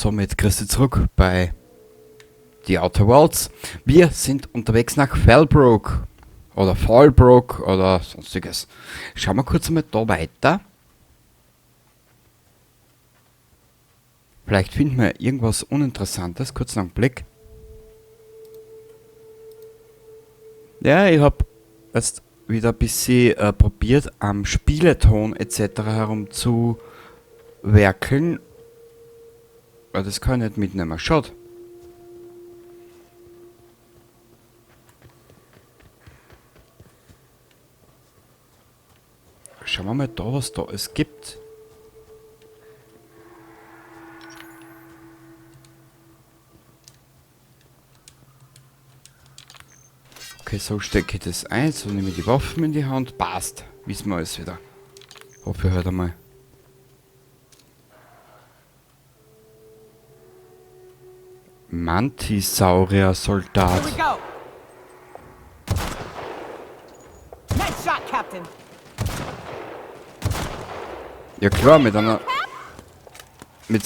Somit grüß dich zurück bei The Outer Worlds. Wir sind unterwegs nach Fallbrook oder Fallbrook oder sonstiges. Schauen wir kurz einmal da weiter. Vielleicht finden wir irgendwas Uninteressantes. Kurz einen Blick. Ja, ich hab jetzt wieder ein bisschen probiert, am Spieleton et cetera herumzuwerkeln. Aber das kann ich nicht mitnehmen. Schaut. Schauen wir mal da, was da es gibt. Okay, so stecke ich das ein, so nehme ich die Waffen in die Hand. Passt, wissen wir alles wieder. Hoffe ich halt einmal. Mantisaurier-Soldat. Here we go. Nice shot, Captain. Ja klar, mit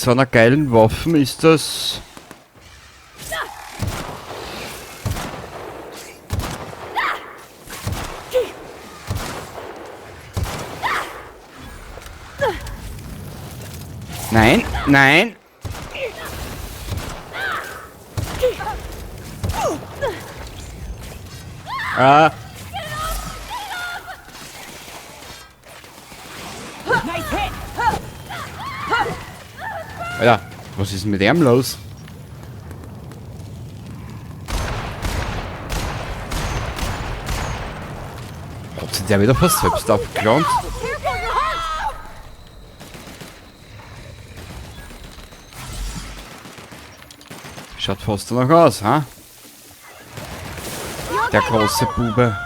so einer geilen Waffe ist das... Nein, nein! Ah. Alter, was ist denn mit ihm los? Hat sich der wieder fast selbst aufgeklont? Schaut fast danach aus, ha? Der große Bube.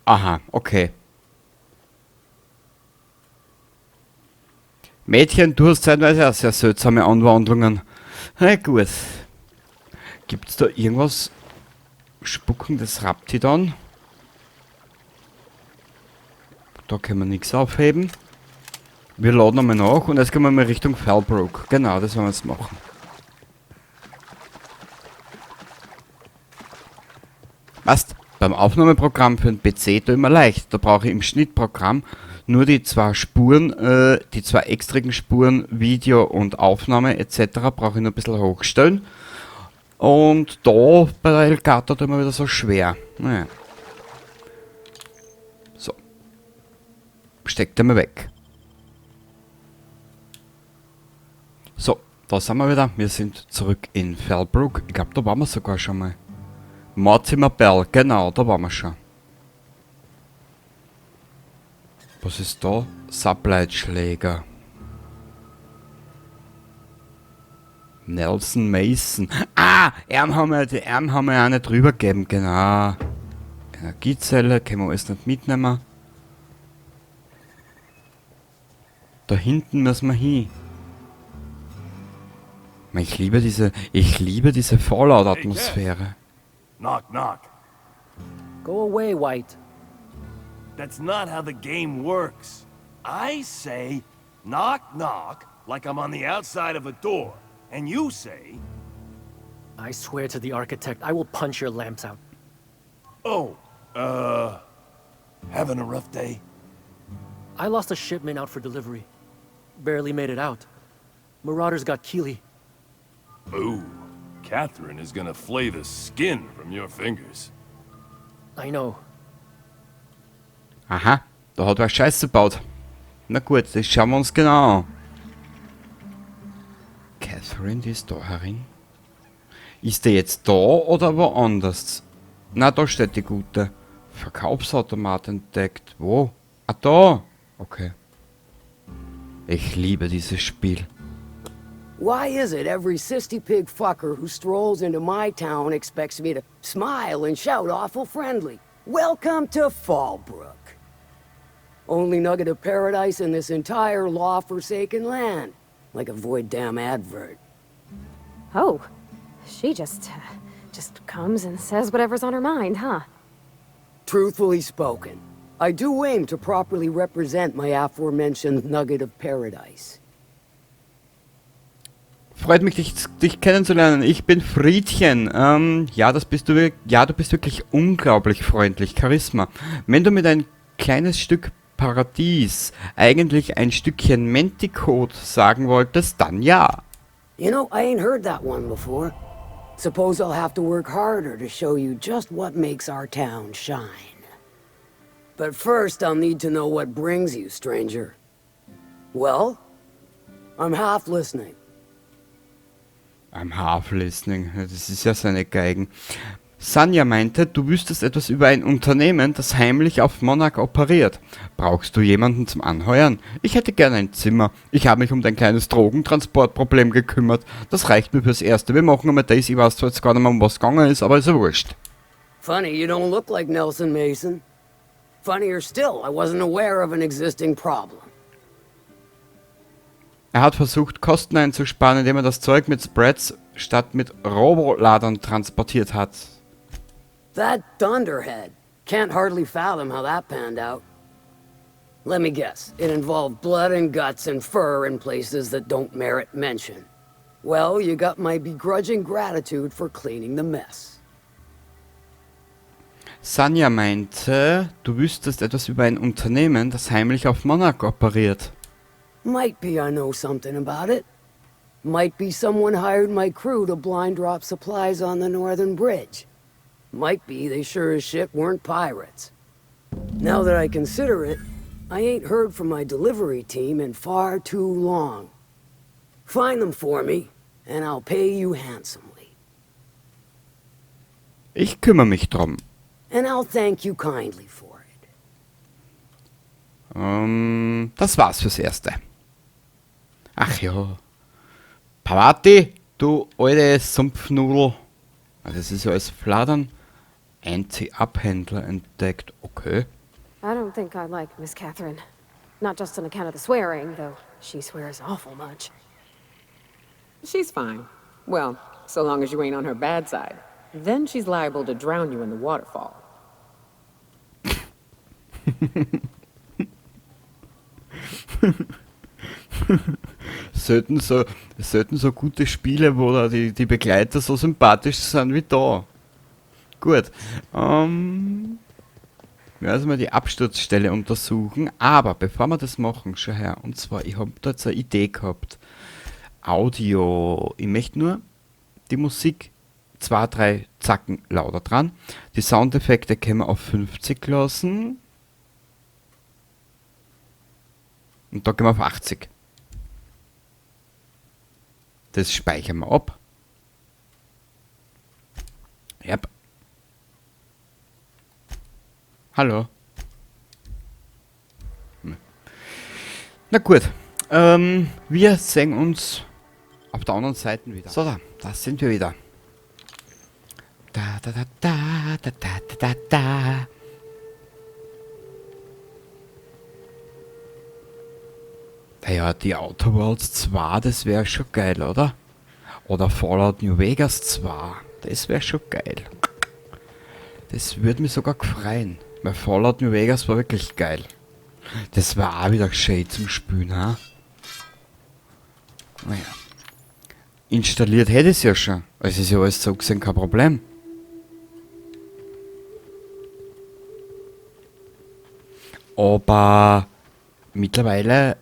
Aha, okay. Mädchen, du hast zeitweise auch sehr seltsame Anwandlungen. Na gut. Gibt's da irgendwas? Spuckendes Raptidon? Da können wir nichts aufheben. Wir laden nochmal nach und jetzt gehen wir mal Richtung Fallbrook. Genau, das werden wir jetzt machen. Was? Beim Aufnahmeprogramm für den PC tut immer leicht. Da brauche ich im Schnittprogramm nur die zwei Spuren, die zwei extrigen Spuren, Video und Aufnahme et cetera, brauche ich nur ein bisschen hochstellen. Und da bei der Elgato tut immer wieder so schwer. Naja. So. Steckt er mal weg. So, da sind wir wieder. Wir sind zurück in Fallbrook. Ich glaub, da waren wir sogar schon mal. Mortimer Bell, genau, da waren wir schon. Was ist da? Subleitschläger. Nelson Mason. Ah, die Arm haben wir ja auch nicht drüber gegeben, genau. Energiezelle, können wir alles nicht mitnehmen. Da hinten müssen wir hin. Ich liebe diese Fallout-Atmosphäre. Knock, knock. Go away, White. That's not how the game works. I say, knock, knock, like I'm on the outside of a door. And you say... I swear to the architect, I will punch your lamps out. Oh, having a rough day? I lost a shipment out for delivery. Barely made it out. Marauders got Keely. Ooh, Catherine is going to flay the skin from your fingers. I know. Aha, da hat wer Scheiße gebaut. Na gut, das schauen wir uns genau an. Catherine, die ist da herin. Ist der jetzt da oder woanders? Na, da steht die gute. Verkaufsautomat entdeckt. Wo? Ah, da! Okay. Ich liebe dieses Spiel. Why is it every cysty pig fucker who strolls into my town expects me to smile and shout awful friendly? Welcome to Fallbrook. Only nugget of paradise in this entire law-forsaken land. Like a void damn advert. Oh, she just comes and says whatever's on her mind, huh? Truthfully spoken, I do aim to properly represent my aforementioned nugget of paradise. Freut mich, dich kennenzulernen. Ich bin Friedchen. Ja, das bist du ja, du bist wirklich unglaublich freundlich. Charisma. Wenn du mit ein kleines Stück Paradies eigentlich ein Stückchen Mentikot sagen wolltest, dann ja. You know, I ain't heard that one before. Suppose I'll have to work harder to show you just what makes our town shine. But first, I'll need to know what brings you, stranger. Well, I'm half listening. I'm half listening. Das ist ja seine Geigen. Sanja meinte, du wüsstest etwas über ein Unternehmen, das heimlich auf Monarch operiert. Brauchst du jemanden zum Anheuern? Ich hätte gerne ein Zimmer. Ich habe mich um dein kleines Drogentransportproblem gekümmert. Das reicht mir fürs Erste. Wir machen einmal das. Ich weiß zwar jetzt gar nicht mehr, um was gegangen ist, aber ist ja wurscht. Funny, you don't look like Nelson Mason. Funnier still, I wasn't aware of an existing problem. Er hat versucht, Kosten einzusparen, indem er das Zeug mit Spreads statt mit Roboladern transportiert hat. That dunderhead. Can't hardly fathom how that panned out. Let me guess, it involved blood and guts and fur in places that don't merit mention. Well, you got my begrudging gratitude for cleaning the mess. Sanja meinte, du wüsstest etwas über ein Unternehmen, das heimlich auf Monarch operiert. Might be I know something about it. Might be someone hired my crew to blind drop supplies on the Northern Bridge. Might be they sure as shit weren't pirates. Now that I consider it, I ain't heard from my delivery team in far too long. Find them for me, and I'll pay you handsomely. Ich kümmere mich drum. And I'll thank you kindly for it. Das war's fürs Erste. Ach ja. Parvati, du alte Sumpfnudel. Ah, das ist ja alles Fladern. Anti-Abhändler entdeckt. Okay. I don't think I like Miss Catherine. Not just on account of the swearing, though she swears awful much. She's fine. Well, so long as you ain't on her bad side. Then she's liable to drown you in the waterfall. Selten so gute Spiele, wo da die Begleiter so sympathisch sind wie da. Gut. Wir werden mal die Absturzstelle untersuchen, aber bevor wir das machen, schau her, und zwar, ich hab da jetzt eine Idee gehabt. Audio, ich möchte nur die Musik 2, 3 Zacken lauter dran. Die Soundeffekte können wir auf 50 lassen. Und da gehen wir auf 80. Das speichern wir ab. Yep. Hallo. Na gut. Wir sehen uns auf der anderen Seite wieder. So, da sind wir wieder. Da, da, da, da, da, da, da, da. Naja, die Outer Worlds 2, das wär schon geil, oder? Oder Fallout New Vegas 2, das wär schon geil. Das würde mich sogar freuen. Weil Fallout New Vegas war wirklich geil. Das war auch wieder schön zum Spielen, ha? Naja. Installiert hätte ich's ja schon. Es ist ja alles so gesehen kein Problem. Aber mittlerweile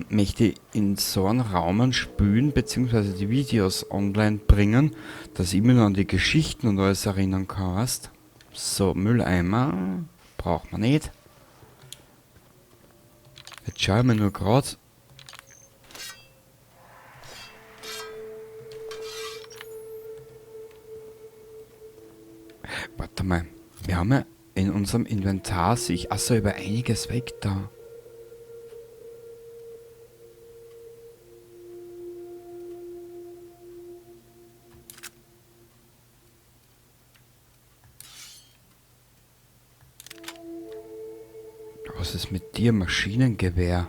möchte ich in so einen Raum spülen, beziehungsweise die Videos online bringen, dass ich mich noch an die Geschichten und alles erinnern kann, weißt? So, Mülleimer braucht man nicht. Jetzt schau ich mir nur grad. Warte mal, wir haben ja in unserem Inventar sich achso über einiges weg da. Was ist mit dir? Maschinengewehr.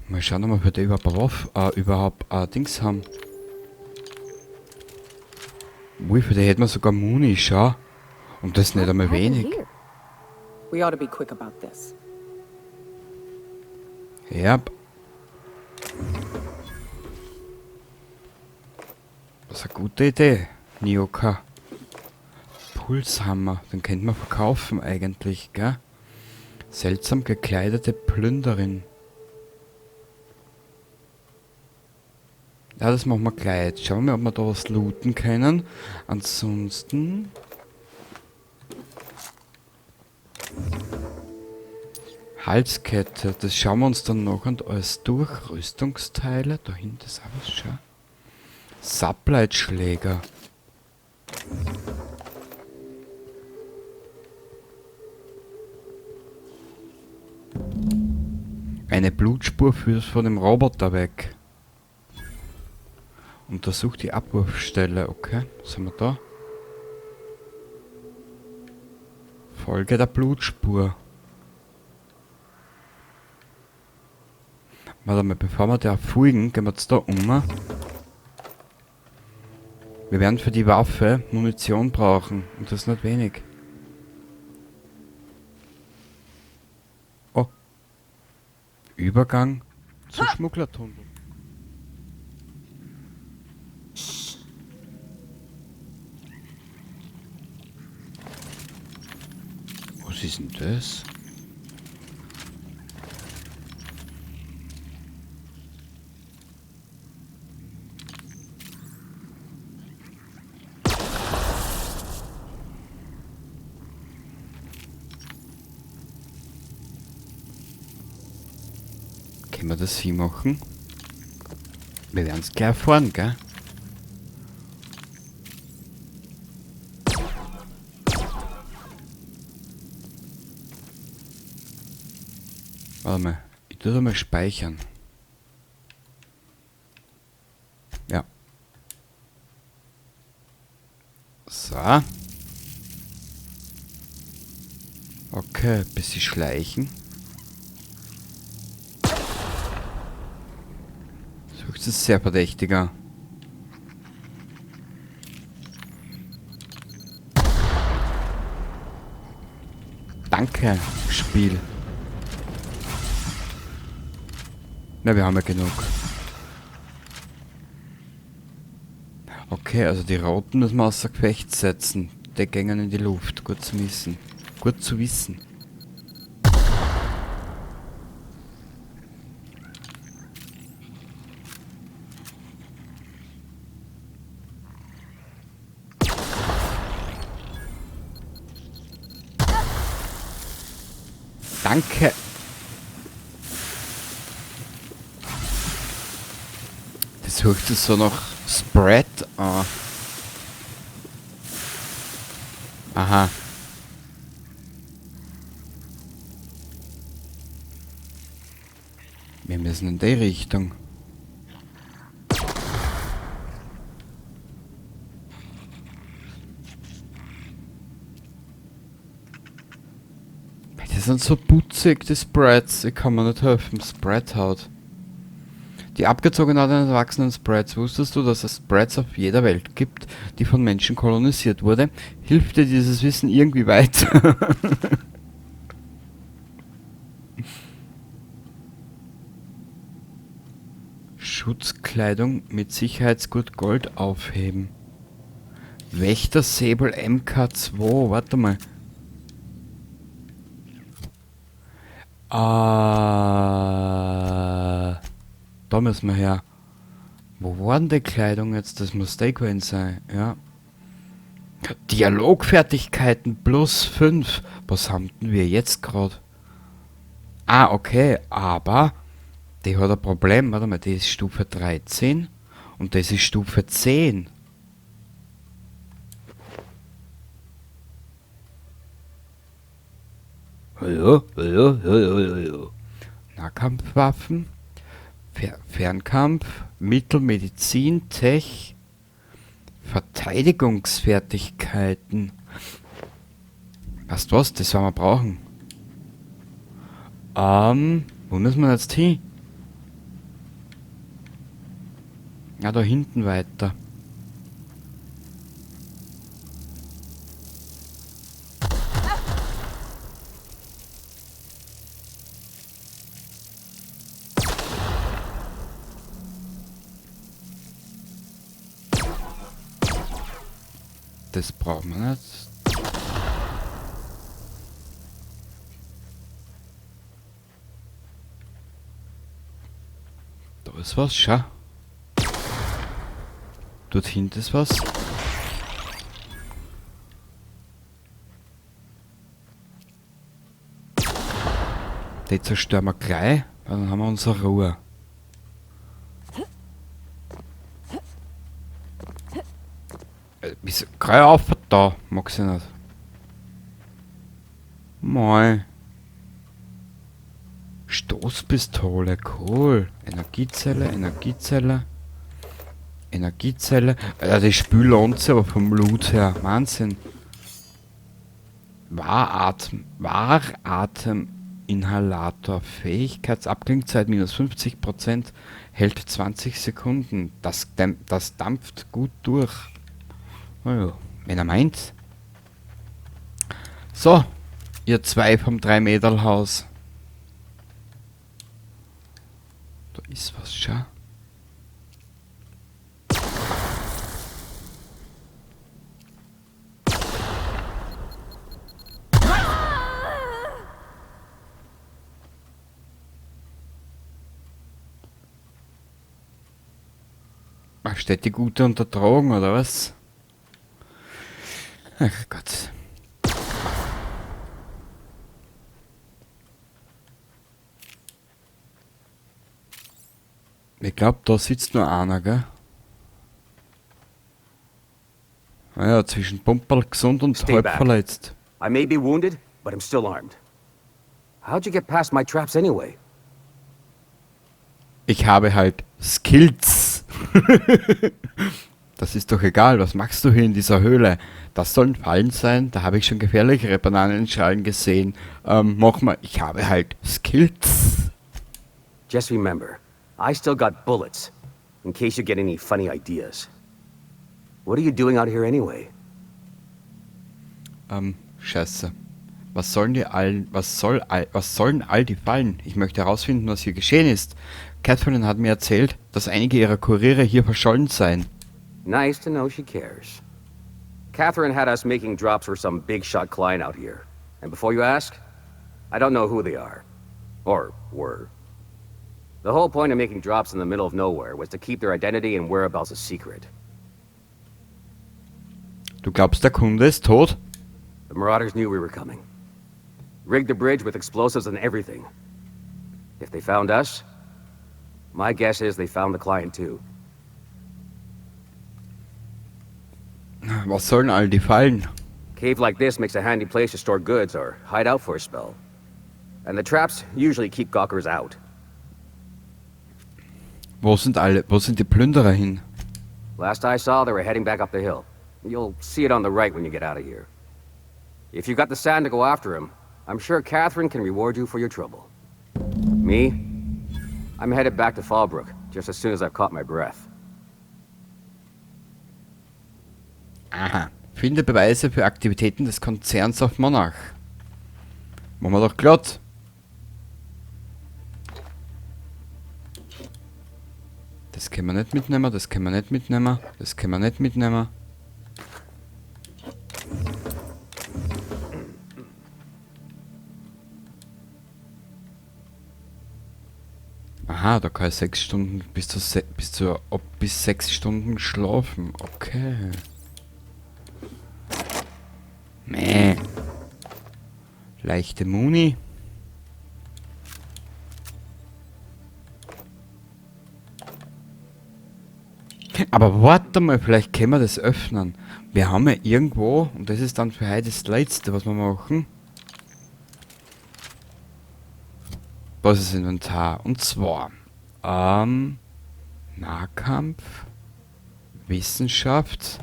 Mal schauen, ob wir da überhaupt Waffe, überhaupt Dings haben. Ui, für die hätten wir sogar Muni, schau. Und das nicht einmal What happened wenig. here? We ought to be quick about this. Ja. Das ist eine gute Idee, Nyoka. Pulshammer, den könnte man verkaufen eigentlich, gell? Seltsam gekleidete Plünderin. Ja, das machen wir gleich. Jetzt schauen wir mal, ob wir da was looten können. Ansonsten... Halskette, das schauen wir uns dann noch und alles durch. Rüstungsteile, da hinten ist auch was, schau. Suppleitschläger. Eine Blutspur führt von dem Roboter weg. Untersucht die Abwurfstelle, okay. Was haben wir da? Folge der Blutspur. Warte mal, bevor wir der folgen, gehen wir jetzt da um. Wir werden für die Waffe Munition brauchen. Und das ist nicht wenig. Oh. Übergang zum Schmugglertunnel. Was ist denn das? Können wir das hier machen? Wir werden's gleich erfahren, gell? Warte mal, ich tue das mal speichern. Ja. So. Okay, bisschen schleichen. Das ist sehr verdächtiger. Danke, Spiel. Na, wir haben ja genug. Okay, also die Roten müssen wir außer Gefecht setzen. Die gingen in die Luft. Gut zu wissen. Gut zu wissen. Danke. Das hört sich so nach Spread an. Aha. Wir müssen in die Richtung. Die sind so putzig, die Spreads. Ich kann mir nicht helfen. Spreadhaut. Die abgezogene Art eines erwachsenen Spreads. Wusstest du, dass es Spreads auf jeder Welt gibt, die von Menschen kolonisiert wurde? Hilft dir dieses Wissen irgendwie weiter? Schutzkleidung mit Sicherheitsgurt Gold aufheben. Wächtersäbel MK2. Warte mal. Da müssen wir her. Wo war denn die Kleidung jetzt? Das muss der gewesen sein, ja. Dialogfertigkeiten plus 5. Was haben denn wir jetzt grad? Ah, okay, aber die hat ein Problem. Warte mal, die ist Stufe 13 und das ist Stufe 10. Ja, ja, ja, ja, ja, ja. Nahkampfwaffen, Fernkampf, Mittel, Medizin, Tech, Verteidigungsfertigkeiten. Weißt du was? Das werden wir brauchen. Wo müssen wir jetzt hin? Ja, da hinten weiter. Das brauchen wir nicht. Da ist was, schau. Dort hinten ist was. Die zerstören wir gleich, weil dann haben wir unsere Ruhe. Wieso? Gleich auf da, mag sie nicht. Moi. Stoßpistole, cool. Energiezelle, Energiezelle. Energiezelle. Alter, das Spiel lohnt sich aber vom Loot her. Wahnsinn. Waratem-Inhalator. Fähigkeitsabklingzeit minus 50%. Hält 20 Sekunden. Das dampft gut durch. Naja, wenn er meint. So, ihr zwei vom 3-Meter-Haus. Da ist was, schau. Ach, steht die Gute unter Drogen, oder was? Ach Gott. Ich glaub, da sitzt nur einer, gell? Naja, zwischen Pumperl gesund und Stay halb back. verletzt. I may be wounded, but I'm still armed. How'd you get past my traps anyway? Ich habe halt Skills. Das ist doch egal, was machst du hier in dieser Höhle? Das sollen Fallen sein, da habe ich schon gefährlichere Bananenschalen gesehen. Mach mal, ich habe halt Skills. Just remember, I still got bullets, in case you get any funny ideas. What are you doing out here anyway? Scheiße. Was sollen die all, was soll all, was sollen all die Fallen? Ich möchte herausfinden, was hier geschehen ist. Catherine hat mir erzählt, dass einige ihrer Kuriere hier verschollen seien. Nice to know she cares. Catherine had us making drops for some big shot client out here. And before you ask, I don't know who they are. Or were. The whole point of making drops in the middle of nowhere was to keep their identity and whereabouts a secret. Du glaubst, der Kunde ist tot? The Marauders knew we were coming. Rigged the bridge with explosives and everything. If they found us, my guess is they found the client too. Was sollen all die Fallen? Cave like this makes a handy place to store goods or hide out for a spell. And the traps usually keep gawkers out. Wo sind alle? Wo sind die Plünderer hin? Last I saw, they were heading back up the hill. You'll see it on the right when you get out of here. If you've got the sand to go after him, I'm sure Catherine can reward you for your trouble. Me? I'm headed back to Fallbrook, just as soon as I've caught my breath. Aha. Finde Beweise für Aktivitäten des Konzerns auf Monarch. Machen wir doch glatt. Das können wir nicht mitnehmen, das können wir nicht mitnehmen, das können wir nicht mitnehmen. Aha, da kann ich 6 Stunden bis zu se-, bis zu, ob, bis 6 Stunden schlafen. Okay. Meh. Leichte Muni. Aber warte mal, vielleicht können wir das öffnen. Wir haben ja irgendwo, und das ist dann für heute das Letzte, was wir machen. Was ist Inventar? Und zwar, Nahkampf, Wissenschaft.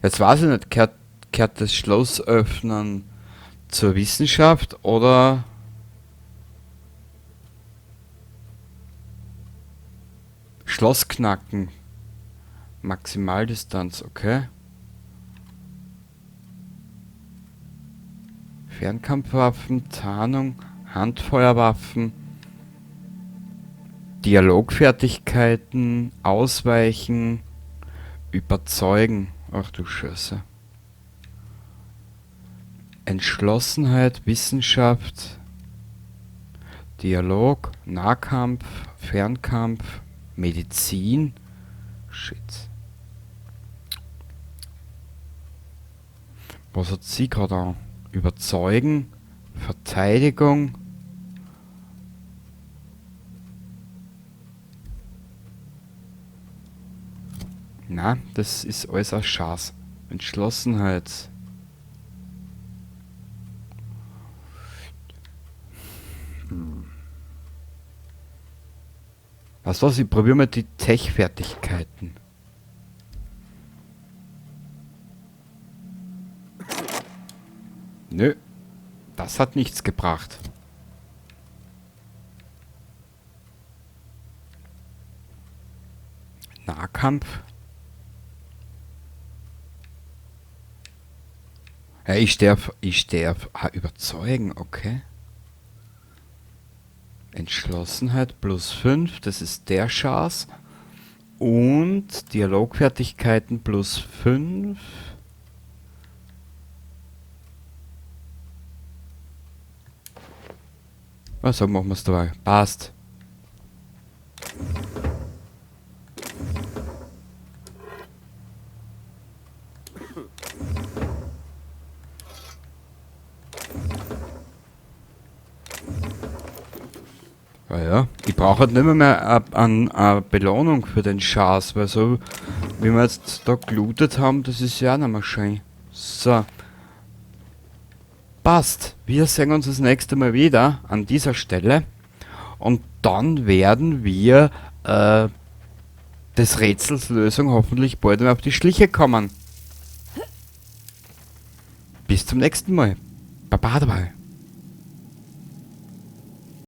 Jetzt weiß ich nicht, kehrt das Schloss öffnen zur Wissenschaft oder Schloss knacken. Maximaldistanz, okay. Fernkampfwaffen, Tarnung, Handfeuerwaffen, Dialogfertigkeiten, Ausweichen, Überzeugen. Ach du Scheiße. Entschlossenheit, Wissenschaft, Dialog, Nahkampf, Fernkampf, Medizin. Shit. Was hat sie gerade an? Überzeugen, Verteidigung. Na, das ist alles ein Schatz. Entschlossenheit. Weißt du was, ich probiere mal die Tech-Fertigkeiten. Nö, das hat nichts gebracht. Nahkampf. Ja, ich darf, überzeugen, okay. Entschlossenheit plus 5, das ist der Schatz. Und Dialogfertigkeiten plus 5. Was so machen wir's dabei? Passt. Ah ja, ich brauche halt nicht mehr eine Belohnung für den Schatz, weil so wie wir jetzt da gelootet haben, das ist ja auch nicht mehr schön. So. Passt. Wir sehen uns das nächste Mal wieder an dieser Stelle. Und dann werden wir des Rätsels Lösung hoffentlich bald mal auf die Schliche kommen. Bis zum nächsten Mal. Baba dabei.